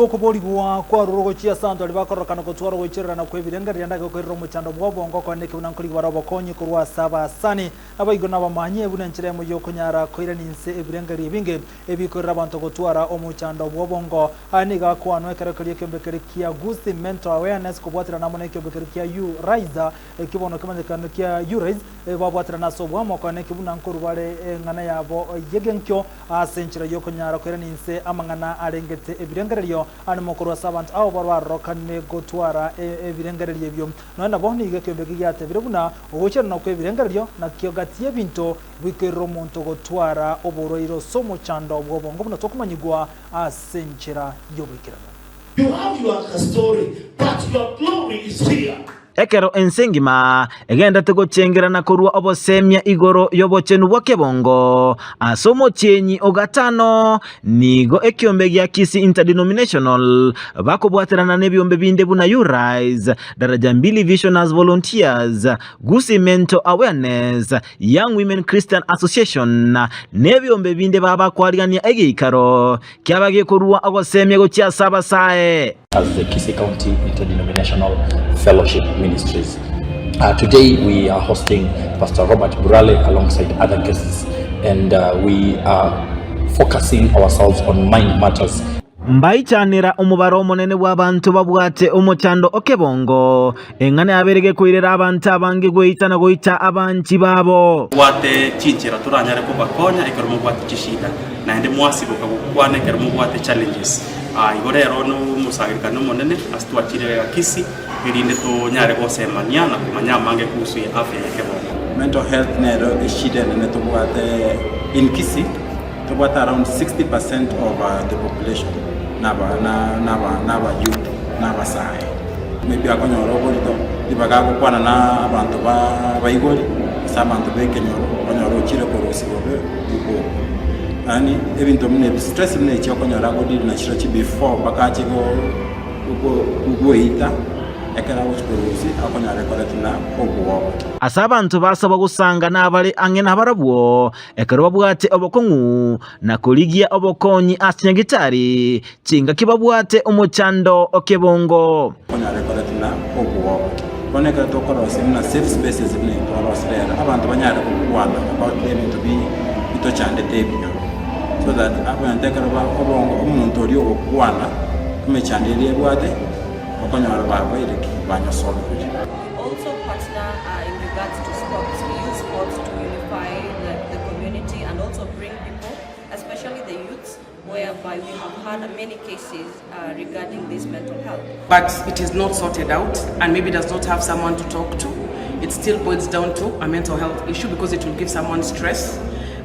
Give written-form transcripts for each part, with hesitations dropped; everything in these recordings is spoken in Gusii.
Okoborigwa kwarure gochia ase abanto baria bakororokana gotwara ogoichorerana kw'ebirengererio naende gokoirera omochando bw'obongo okore neke buna nkorigwa bare obokonyi korwa ase abasani, naboigo nabamanyie buna enchera emo y'okonyara koirania inse ebirengererio ebinge ebikoirera abanto gotwara omochando bw'obongo. Aya nigo akwanwa ekero keria ekiombe keria kia Gusii Mental Awareness kobwaterana amo nekiombe keria kia U-Rise ekio bono kemanyekano kia U-Rise babwaterana ase oboamo okore neke buna nkorwa bare eng'ana yabo y'egenkio Ase enchera y'okonyara koirania inse amang'ana arengete ebirengererio, aane mokorwa ase abanto abo bararorokane gotwara ebirengererio ebio. Nonya nabo nigo ekeombe eke giatebire buna ogoichorana kw'ebirengererio nakio gati y'ebinto bikoirera omonto gotwara oborwaire ase omochando bw'obongo buna tokomanyigwa ase enchera y'oboikeranu. You have your story but your glory is here. Ekero ense engima egenderete gochengerana korwa obosemia igoro y'obochenu bwa kebongo ase omotienyi o gatano, nigo ekiombe gia Kisii Interdenominational bakobwaterana nebiombe binde buna U-Rise, Daraja Mbili Visioners Volunteers, Gusii Mental Awareness, Young Women Christian Association nebiombe binde babakwarigania egeikaro kiaba gekorua ogosemia gochia ase abasae. as the Kisii County Interdenominational Fellowship Ministries. Uh, today we are hosting Pastor Robert Burale alongside other guests, and uh, we are focusing ourselves on mind matters. Mbaichanera omobaro omonene bw'abanto babwate omochando o kebongo, eng'ana yabeire gekoirera abanto abange goita na goita abanchi babo. Tobwate chinchera toranyare kobakonya ekero mobwate chishida, naende mwasiboka gokwana ekero mobwate challenges. Igo rero nomosangererekano omonene ase twachire iga Kisii, erinde tonyare gosemania na komanya amange kuhusu ye afya ya kebongo. Mental health nero eshida enene tobwate in Kisii, tobwate around 60 percent of the population naba naba naba youth nabasae. Maybe akonyora oborito, ribaga agokwana na abanto ba baigori, gose abanto ba ekenyoro, okonyora ochire korusia bobe bokoko. Yaani ebinto buna ebi, stress buna echi okonyora agodeal nachirochio before mpaka ache go go goeita, ekero agochi korusia, okonyora ekoretwe na obwoba. Ase abanto basabwa gosanga nabare ang'e nabarabwo, ekero babwate obokong'u, na korigia obokonyi ase nyagitari, chingaki babwate omochando o kebongo. Okonyora ekoretwe na obwoba. Bono ekero tokorosia buna safe spaces buna eye twarosire ere, abanto banyare gokwana about ebinto bi bitochandete ebinyoro so that abanto ekero ba obongo omonto oria ogokwana emechando eria ebwate, okonyora babeire ki? Banyosolvire. Also partner uh, in regards to sports. We use sports to unify the, the community and also bring people, especially the youths, whereby we have had many cases uh, regarding this mental health. But it is not sorted out and maybe does not have someone to talk to. It still boils down to a mental health issue because it will give someone stress.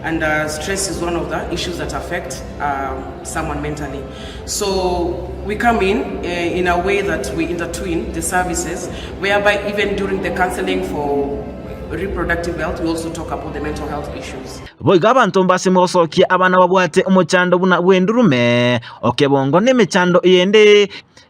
And uh, stress is one of the issues that affect uh, someone mentally. So we come in uh, in a way that we intertwine the services, whereby even during the counseling for reproductive health, we also talk about the mental health issues. Boigo abanto mbasime gosokia abana babwate omochando buna bw'endurume, okebongo, na emechando eyende,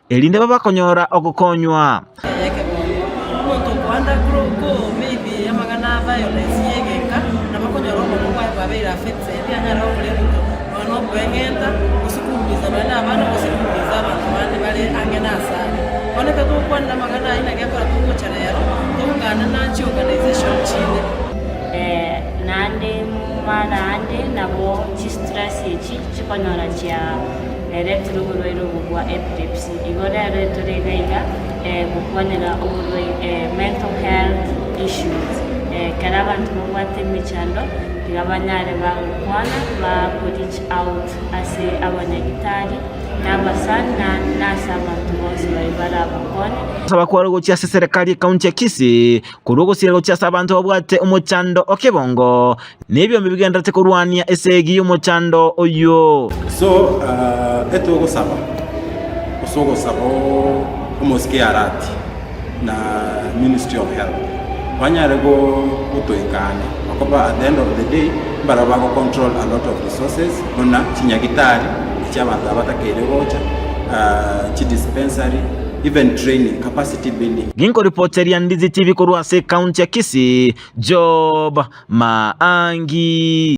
erinde babakonyora ogokonywa. Ekebongo, omonto okoanda ko maybe amang'ana a violence ya egenka, nabo okonyora obongo bwaye bwabeire affected, anyare gokora ebinto nonya na okoeng'enta, gose koumiza nonya na abana gose koumiza abanto bande bare ang'e na ase are. Bono ekero togokwanera amang'ana ayio naki ekero togocha rero, toungane na chiorganisation chinde. Naende mara ande nabo chistress echi chikonyora chiaretire oborwaire obo bwa epilepsy. Igo rero tore iga iga gokwanera oborwaire mental health issues. Ekero abanto babwate emechando tiga banyare bagokwana ba reach out ase abanyagitari. Nabasani na ase abanto bonsi baria barabakonye. Gosaba kware gochia ase eserekari y'ekaunti ya Kisii korwa ogosiira gochia ase abanto babwate omochando o kebongo, na ebiombe bigendererete korwania esegi y'omochando oyio. So etogosaba gose ogosaba omosike Arati na Ministry of Health banyare gotoika ane okoba at the end of the day mbarabwo bago control a lot of resources buna chinyagitari echi abanto aba batakeire gocha, chidispensary even training, capacity building. Ginkoripoteria Ndizi TV korwa ase ekaunti ya Kisii, Job Maangi.